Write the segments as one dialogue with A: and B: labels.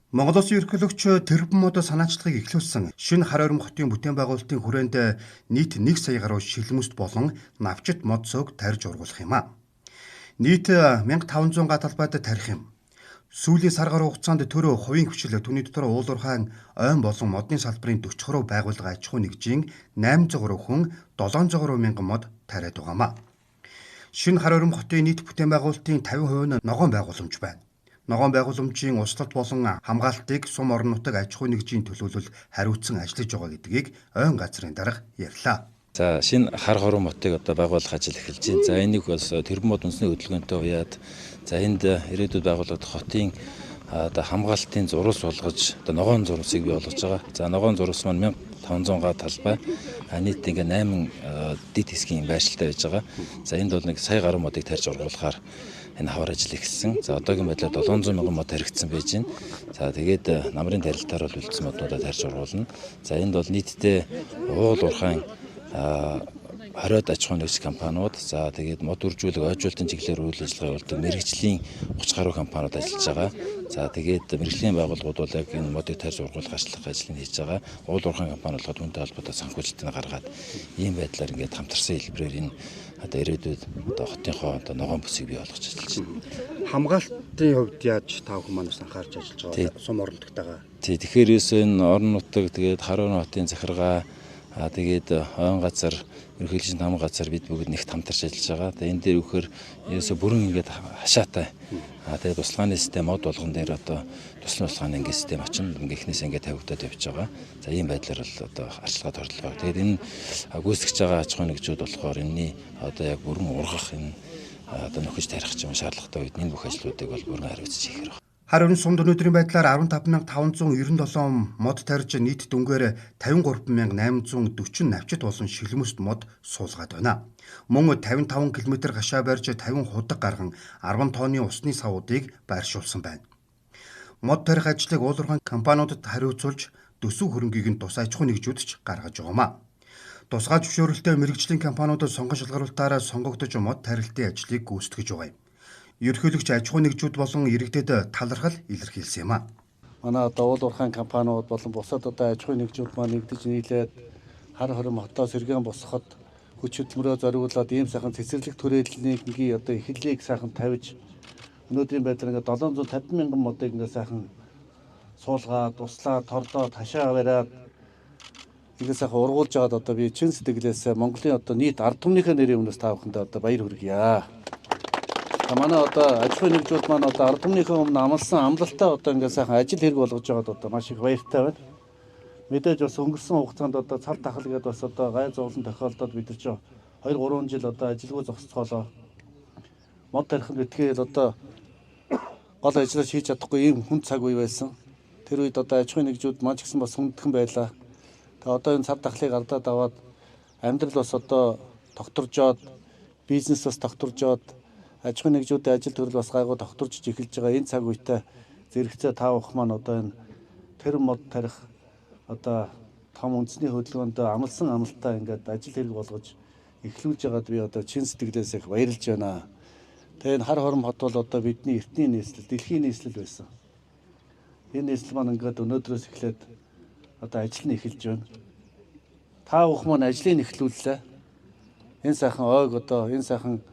A: Монгол Улсын ерөнхийлөгч тэрбум мод санаачлагыг эхлүүлсэн шинэ Хар Хорим хотын бүтээн байгуулалтын хүрээнд нийт 1 сая гаруй шилмөст болон навчит мод сууг тарьж ургуулах юм а. Нийт 1500 га талбайд тарих юм. Сүүлийн сар гаруй хугацаанд төрөө хувийн хүчил түүний дотор уулуурхайн ойн болон модны салбарын 40 гаруй байгууллага аж ахуй нэгжийн 800 гаруй хүн 700 гаруй мянган мод тариад байгаамаа. Шинэ Хар Хорим хотын нийт бүтээн байгуулалтын 50% нь ногоон байгууламж байна. Ногоон байгууламжийн услалт болон хамгаалтыг сум орон нутаг аж ахуй нэгжийн төлөөлөл хариуцсан ажиллаж байгаа гэдгийг ойн газрын дарга ярьлаа.
B: За шинэ Хар Хорим хотыг одоо байгуулах ажил эхэлж байна. За энийг бас тэрбум мод үндэсний хөдөлгөөнтэй уяад за энд ирээдүйд байгуулагдах хотын одоо хамгаалтын зурвас болгож одоо ногоон зурвасыг бий болгож байгаа. За ногоон зурвас маань 1500 га талбай нийт ингээ 8 дэд хэсгийн байршилтай байж байгаа. За энд бол 1 сая гаруй модыг тарьж ургуулахаар энэ хавар ажил эхэлсэн. За одоогийн байдлаар 700 мянган мод таригдсан байж байна. За тэгээд намрын тарилтаар бол үлдсэн моднуудаа тарьж ургуулна. За энд бол нийтдээ уул уурхайн 20-од аж ахуйн нэгж компаниуд, за тэгээд мод үржүүлэг, ойжуултын чиглэлээр үйл ажиллагаа явуулдаг мэргэжлийн 30 гаруй компаниуд ажиллаж байгаа. За тэгээд мэргэжлийн байгууллагууд бол яг энэ модыг тарьж ургуулах ажлыг хийж байгаа. Уул уурхайн компани болгоод үүнтэй холбоотой санхүүжилтийг гаргаад ийм байдлаар ингээд хамтарсан хэлбэрээр энэ одоо ирээдүйд одоо хотынхоо одоо ногоон бүсийг бий болгож ажиллаж байна.
A: Хамгаалтын хувьд яаж та бүхэн манаас анхаарч ажиллаж байгаа сум орон нутагтайгаа?
B: Тий, тэгэхээр ерөөсөө энэ орон нутаг тэгээд Хар Хорим хотын захиргаа тэгээд ойн газар ерөнхийлөгчийн намын газар бид бүгд нэгт хамтарч ажиллаж байгаа. Тэгээд энэ дээр өгөхөр ерөөсө бүрэн ингээд хашаатай. Тэгээд туслагын систем мод болгон дээр одоо туслан туслагын ингээд систем очин ингээд эхнээс ингээд тавигдаад явж байгаа. За ийм байдлаар бол одоо арчилгаа торлогоо. Тэгээд энэ гүйцэтгэж байгаа аж ахуйн нэгжүүд болохоор энэний одоо яг бүрэн ургах энэ одоо нөхөж тарих ч юм шаардлагатай үед энэ бүх ажлуудыг бол бүрэн хариуцж хийх хэрэгтэй.
A: Хар Хорим сумд өнөөдрийн байдлаар 15597 мод тарьж нийт дүнгээр 53840 навчит болон шилмөст мод суулгаад байна. Мөн 55 км гашаа барьж 50 худаг гарган 10 тонны усны савуудыг байршуулсан байна. Мод тарих ажлыг уулуурхайн компаниудад хариуцуулж төсөв хөрөнгийг нь тус аж ахуйн нэгжүүд ч гаргаж байгаамаа. Тусгай зөвшөөрөлтэй мэргэжлийн компаниудад сонгон шалгаруулалтаараа сонгогдож мод тарилтын ажлыг гүйцэтгэж байгаа юм. Ерөнхийлөгч аж ахуйн нэгжүүд болон иргэдэд талархал илэрхийлсэн юм а.
C: Манай одоо уул уурхайн компаниуд болон бусад одоо аж ахуйн нэгжүүд маань нэгдэж нийлээд Хар Хорим хотоос сэргээн босгоход хүч хөдөлмөрөө зориулаад ийм сайхан цэцэрлэг түрээлний одоо эхлэлийг сайхан тавьж өнөөдрийн байдлаар ингээд 750 мянган модыг ингээд сайхан суулгаад, туслаад, тордоод, хашаа бариад ингээд сайхан ургуулж байгаад одоо би чин сэтгэлээсээ Монголын одоо нийт ард түмнийхээ нэрийн өмнөөс та бүхэндээ одоо баяр хүргье. Манай одоо аж ахуйн нэгжүүд маань одоо ард түмнийхээ өмнө амласан амлалтаа одоо ингээд сайхан ажил хэрэг болгож байгаад одоо маш их баяртай байна. Мэдээж бас өнгөрсөн хугацаанд одоо цал тахал гэдээ бас одоо гай зовлон тохиолдоод бид нар ч 2-3 жил одоо ажилгүй зогсцоолоо. Мод тарих нь битгээд одоо гол ажлаа хийж чадахгүй ийм хүн цаг үе байсан. Тэр үед одоо аж ахуйн нэгжүүд маань ч гэсэн бас хүндхэн байлаа. Тэгээ одоо энэ цал тахлыг алдаад аваад амьдрал бас одоо тогтворжоод, бизнес бас тогтворжоод аж ахуйн нэгжүүдийн ажил төрөл бас гайгүй тогтворж эхэлж байгаа энэ цаг үетэй зэрэгцээ та бүхэн маань одоо энэ тэр мод тарих одоо том үндэсний хөдөлгөөнд амласан амлалтаа ингээд ажил хэрэг болгож эхлүүлж байгаад би одоо чин сэтгэлээс их баярлж байна. Тэгээ энэ Хар Хорим хот бол одоо бидний эртний нийслэл, дэлхийн нийслэл байсан. Энэ нийслэл маань ингээд өнөөдрөөс эхлээд одоо ажил нь эхэлж байна. Та бүхэн маань ажлыг эхлүүллээ. Энэ сайхан ойг одоо энэ сайхан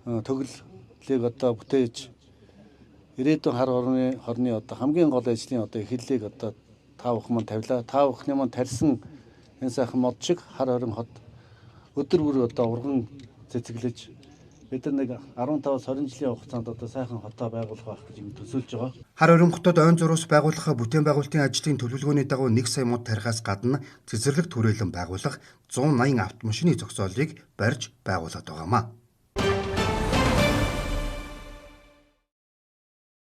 C: төгөллийг одоо бүтээж ирээдүйн Хар хорны одоо хамгийн гол ажлын одоо эхлэлийг одоо та бүхэн маань тавилаа. Та бүхний маань тарьсан энэ сайхан мод шиг Хар Хорим хот өдөр бүр одоо урган цэцэглэж бид нар нэг 15-20 жилийн хугацаанд одоо сайхан хотоо байгуулах байх гэж юм төсөөлж байгаа.
A: Хар Хорим хотод ойн зурвас байгуулах бүтээн байгуулалтын ажлын төлөвлөгөөний дагуу 1 сая мод тарихаас гадна цэцэрлэг түрээлэн байгуулах 180 автомашины зогсоолыг барьж байгуулад байгаамаа.